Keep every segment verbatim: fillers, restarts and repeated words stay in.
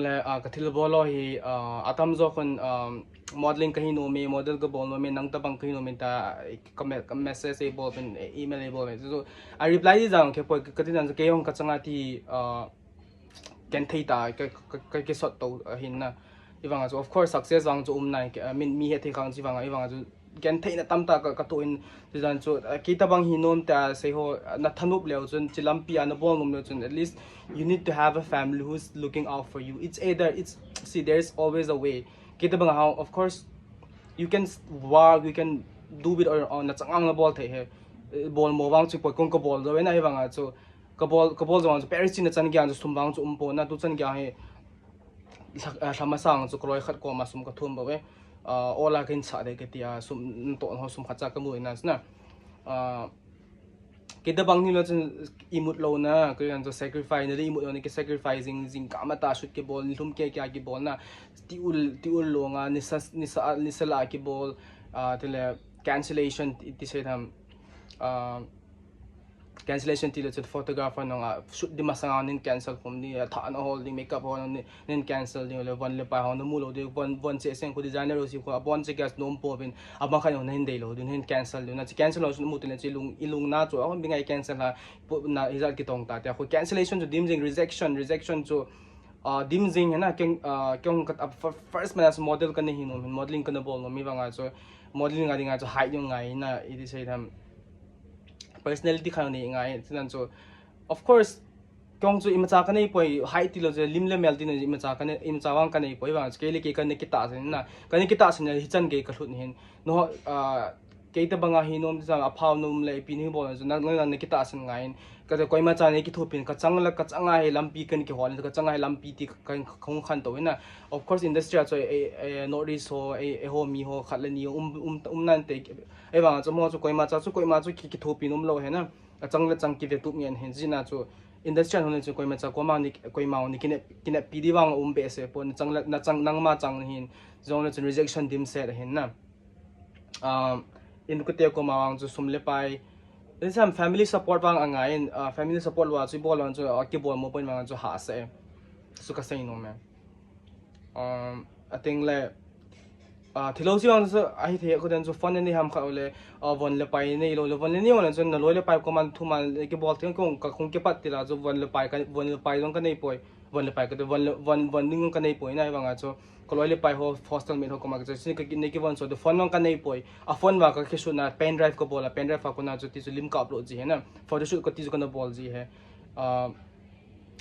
Le, ah, ka thilbol ho hi, ah, atamjo khun, um, modeling kahi nom e, model kabol nom e, nang tabang kahi nom e tia, eh, ka me-, ka message eibol pen, eh, email eibol pen. So, a reply di jong khe poi, ka, kati nan, kei jong ka changa ti, ah, genthei tah, ka, ka, ka, kisot to, ah, hin na. Hivanga chu, of course, success vang chu um nai, ka, I mean, mi hethei khang chu hivanga, hivanga chu, gentheina tamtah ka, ka toh in, chujan chu, ah, kei tabang hi nom tia sei ho, ah, na thanop leu chun, chi lampi a na bol nom leu chun, at least you need to have a family who's looking out for you. It's either, it's, see, there's always a way. Kei tabang a, of course, you can s-, work, you can do it on your own, na chang ang na bol thei he. Eh, bol mo vang chu poi kong ka bol jo e na hivanga chu, ka bol, ka bol jo vang chu, Paris chin na chan gei a chu sum vang chu um pon na, tu chan gei a hi, lha-, ah, lha masang chu ka loi khat koma sum ka thum bou e. Ah, ola kin sa de kati a, sum, to ho sum khat cha ka mu ina sna. Ah, kei tabang ni lo chun imut louna, kei jong chu sacrifice na di imut louna, ki sacrifice jing, jingkah matah shoot kibol, nilhum kei kei a kibol na, ti ul, ti ul longa, nisa, nisa, nisa la kibol, ah, tile cancellation ti, ti sei tham, ah, cancellation tile chun photographer nunga shoot di masanga nin cancel khum di, a tha na hol di, makeup ho nin, nin cancel di, le von le pai ho na mu lou di, von, von che seng khu designer ho si khu, a von che gas nom po bin, a bang khan ho na hin dei lou di, hin cancel di, na chi cancel ho chun mu tile chi lung, i lung na chu, a hon bi ngai cancel ha, pu na hijat kitong ta, tia khu cancellation chu dim jing, rejection, rejection chu, ah, dim jing hena, keng, ah, keng ka, ah, fir-, first man as model ka nei hi nom, modeling ka na bol nom, mi vanga chu, modeling a dinga chu height jong ngai na, i ti sei tham. Personality khat nei ngai, chunan chu, of course, kong chu imacha ka nei poi, height ti lou chu, lim le mel ti na imacha ka nei, imacha vang ka nei poi, vang chu kei le kei ka nei kitahsan na, ka nei kitahsan na, hichan gei ka lhut hin. No, ah, kei tabang a hi nom ti chang, a phao nom le ipi ni bol chu, nang, nang, nang nei kitahsan ngai in. Ka te koima cha nei kithopin, ka chang la, ka chang a hi lampi kan kihol, ka chang a hi lampi ti ka, ka, ka hung khantou na. Of course, industry a chu, eh, eh, North East ho, eh, eh, ho mi ho, khat le ni um, um, um nan te, eh, vang chu mo chu koima cha chu, koima chu ki, kithopin um lou he na. A chang le chang kive tup ngen hin, jina chu industry a hon le chu koima cha, koima ni, koima ni kine, kine pi di vang um behseh pon, na chang le, na chang, nangma chang hin, jong le chun rejection dim set hin na. Um, in kute koma vang chu sum le pai. This time family support vang angai in, uh, family support lou a chu bol vang chu, uh, kibol mo pon vang chu hahsa e. Chu ka sei nom e. Um, a ting le, uh, thilou si vang chu, ahi thei khu den chu phone nei ham kha le, uh, von le pai nei lou le, von le nei vang le chu na loi le pai koma thum a le kibol thei kong ka kong kipat ti la chu von le pai ka, von le pai jong ka nei poi, von le pai ka te von le, von, von ding jong ka nei poi na vang a chu, ka loi le pai ho, hostel mate ho koma ka chu, sin ka ki, nei kivon so, the phone jong ka nei poi, a phone va ka kishoot na, pen drive ka bol a, pen drive a kona chu ti chu lim ka upload ji he na, photoshoot ka ti chu ka na bol ji he. Uh,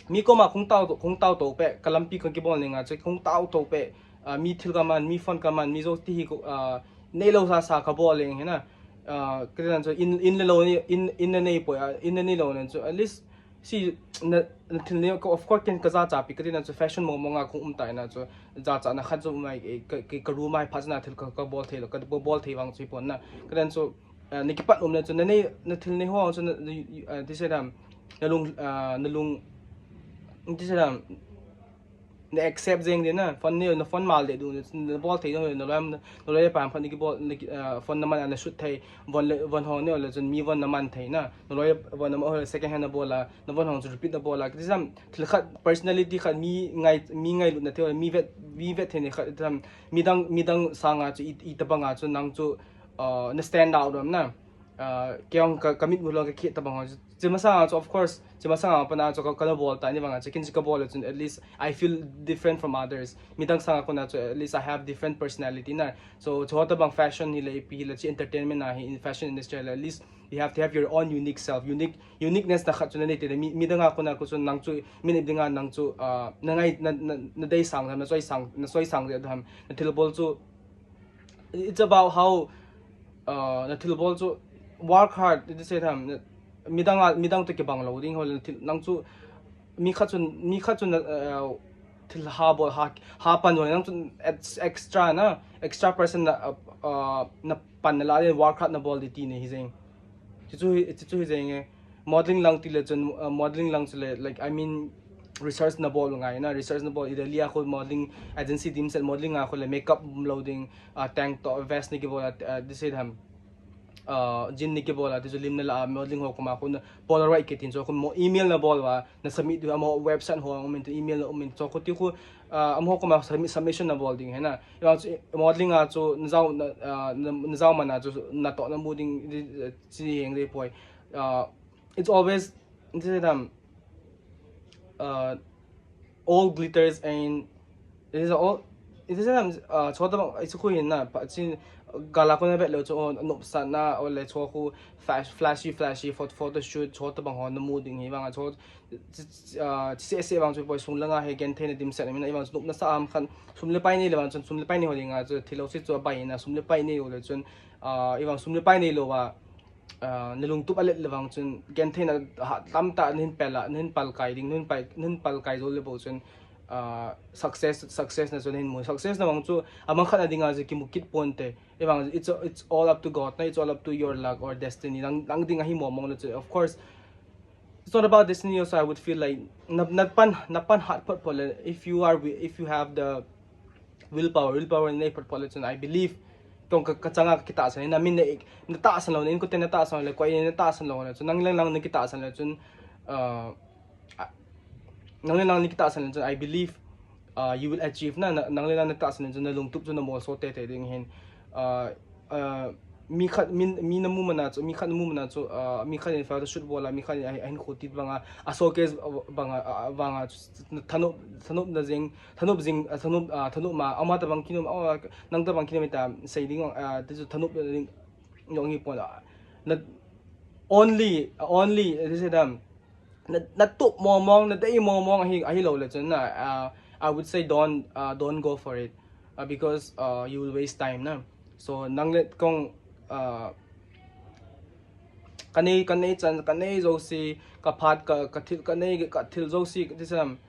mi koma kong tao, kong tao to pe, ka lampi ka kibol nei nga chu, kong tao to pe, ah, mi thil ka man, mi phone ka man, mi jo ti hi ko, ah, nei lou sa sa ka bol leng he na. Ah, ka ti nan chu in, in le lou ni, in, in le nei poi, ah, in le nei lou nan chu, at least, si, na, na thil nei, ka, of course, ken ka jacha pi, ka ti nan chu fashion mo mo nga kong um tai na chu, jacha na khat chu mai, eh, ka, ka, ka room a hi phat na thil ka, ka bol thei lou, ka bol, bol thei vang chu hi pon na. Ka ti nan chu, ah, na kipat um le chu, na nei, na thil nei ho chu, na, na, ah, ti sei dam, na lung, ah, na lung, ti sei dam, na accept jeng di na, phone nei, na phone mal de du, na bol thei jong, na loi, na loi pam phone nei kibol, na ki, ah, phone na man a na shoot thei, von le, von ho nei le chun mi von na man thei na, na loi von na ma ho second hand na bol a, na von ho chu repeat na bol a, ti sam, thil khat personality khat mi ngai, mi ngailutna thei, mi vet, mi vet thei nei khat sam, midang, midang sanga chu i, i tabang a chu nang chu, ah, na stand out dam na. Ah, kei jong ka, ka mit mu lou ka khet tabang ho. Chi masang a chu, of course, chi masang a pat na chu ka, ka na bol ta ni vang a chu, kin chu ka bol le chun, at least I feel different from others. Midang sanga kona chu, at least I have different personality na. So, chu tabang fashion hi le, ipi hi le, chi entertainment a hi, in fashion industry le, at least you have to have your own unique self. Unique, uniqueness na khat chu na nei te le, mi, midang a kona ko chu nang chu, min ip ding a nang chu, ah, na ngai, na, na, na dei sang, na choi sang, na choi sang de ham, na thil bol chu, it's about how, uh, na thil bol chu work hard, ti sei tham, na, midang a, midang to kibang lou ding ho le thil, nang chu mi khat chun, mi khat chun, uh, thil ha bol, ha, ha pan ho le nang chun ex-, extra na, extra person na, uh, uh, na pan na la le work hard na bol di ti nei hi jeng. Chu chu hi, chu chu hi jeng e. Modeling lang ti le chun, uh, modeling lang chu le, like, I mean, research na bol ngai na, research na bol, i Delhi a khu modeling agency dimset, modeling a khu le makeup um lou ding, ah, tank top, vest nei kibol a, ah, ti sei tham, ah, jean nei kibol a, ti chu lim na la a, modeling ho koma khu na Polaroid kiti chu khu mo email na bol uva, na submit uva mo website ho um in, email na um in, chu khu ti khu, uh, amaho koma submi- submission nabol ding ahi na. Ivang chu modeling a chu najao na, uh, na- najao man a chu natoh namu ding di- chi heng dei poi. Uh, it's always, this is, um, uh, all glitters and it is all, it is, um, uh, chutobang, it's cool na, pa- chin gal a kona vet leu chu, oh, nopsahna, ole chu khu flash- flashy, flashy phot- photo shoot, chutobang ho namu ding ahi. Ivang a chu, chi- chi- uh, chi- se- se vang chu poi, sung langa hi genthei na dimset na, ivang chu nopna sa ham khan, sum le pai nei le vang chun, sum le pai nei ho ding a chu thil ho si chu abai na, sum le pai nei ho le chun, uh, ivang sum le pai neilou a, uh, nalungtup alet le vang chun, genthei na ha- tamtah nahin pel a, nahin palkai ding, nahin pai- nahin palkai jou le bou chun, uh, success- success na chu nahin mu. Success na vang chu, amang khat na ding a chu kimu kit ponte. Ivang, it's a- it's all up to God, na, it's all up to your luck or destiny. Nang- nang ding ahi mong mong le chu, of course, it's not about destiny also, I would feel like na- napan- napan hat phot phot le, if you are wi- if you have the willpower, willpower nei phot phot le chun, I believe, kong ka- kachang a kitahsan, na min na- natahsan lou, na inkote natahsan lou le, koi natahsan lou le chun, nang leng nang nakitahsan le chun, uh, a- nang leng nang nakitahsan le chun, I believe, uh, you will achieve na. Na- nang leng nang natahsan le chun, nalungtup chu namolso tete ding ahin. Uh, uh, mi khat- mi- mi namu man a chu, mi khat namu man a chu, uh, mi khat in photo shoot bol a, mi khat in a- ahin khuti bang a, a showcase bang a, uh, bang a chu, thanop- thanopna jing- thanop jing- uh, thanop- uh, thanop ma, ama tabang kinom, uh, nang tabang kinom ta sei ding, uh, ti chu thanop ding jong hi pon a. Na- only- only, this is them. Na- natup mong mong, nadei mong mong ahi- ahilou le chun na, uh, I would say don't- uh, don't go for it, uh, because, uh, you will waste time na. So nang le kong, uh, kanei- kanei chan- kanei jouse, kaphat- ka- kathil- kanei- kathil jouse, this is them.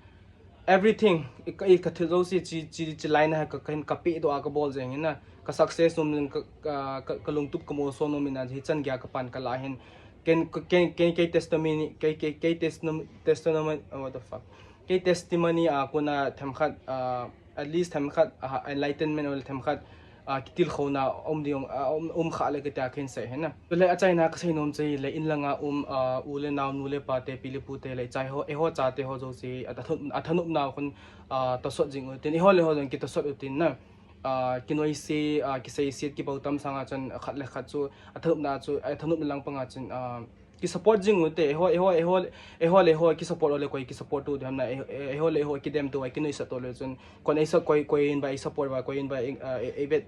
Everything, i- ka- i- kathil jouse chi- chi- chi line a ka- ka- kapedoh a kabol jeng ahi na. Ka success nom in, ka- ka- ka- kalungtup kamolso nom in a, hichan geiya kapan kala ahin. Ken- ken- ken- kei testimony- kei- kei- kei testimony- testimony- oh, what the fuck? Kei testimony a kona themkhat, uh, at least themkhat, uh, enlightenment or themkhat, uh, kitilkhouna um ding, uh, um- um kha le kati a kahin sei ahi na. Chule achaina kasei nom chu ahile, in langa um, uh, u le nao, nu le pate, pi le pute le, ichate ho- eiho chate ho jouse, a- athanop- athanopna khun, uh, tosot jing utin, eiho le eiho jong kitosot utin na. Uh, kinoise- uh, kiseiset kibautam sanga chun, khat le khat chu athanopna chu- athanopna lang panga chun, uh, kisupport jing ute, eiho- eiho- eiho- eiho le eiho kisupport u le koi kisupport u diham na, eiho- eiho le eiho kidem tou a, kinoise tou le chun, kon eisa- koi- koi in ba eisupport uva, koi in ba ei- uh, ei- eivet-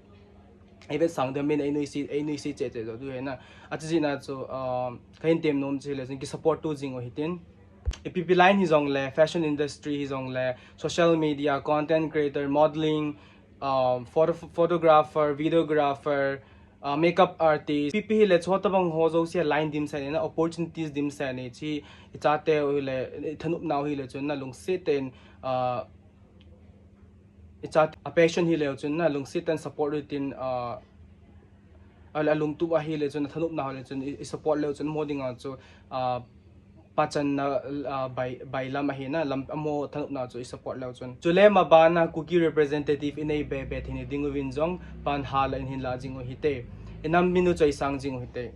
eivet sang diham, min einoise- einoise cheh cheh jou diu ahi na. Achuti jeh a chu, uh, kahin tem nom chu ahile chun kisupport u jing u hitin. Ipi pi line hijongle, fashion industry hijongle, social media, content creator, modeling, um, photo- photographer, videographer, uh, makeup artist, ipi pi hile chutobang ho jouse line dimset na, opportunities dimset na, chi- ichate u hile, ithanopna u hile chun na lungset in, uh, icha- a passion hileu chun na lungset in support utin, uh, a- alungtup ahile chun, athanopna hile chun, i- isupport leu chun, amaho dinga chu, uh, pachanna, uh, bai- bailam ahi na, lam- amaho thanopna chu isupport leu chun. Chule mabana Kuki representative inei be be theina ding uvin jong pan hala in hinla jing u hite. Inam min u chu eisang jing u hite.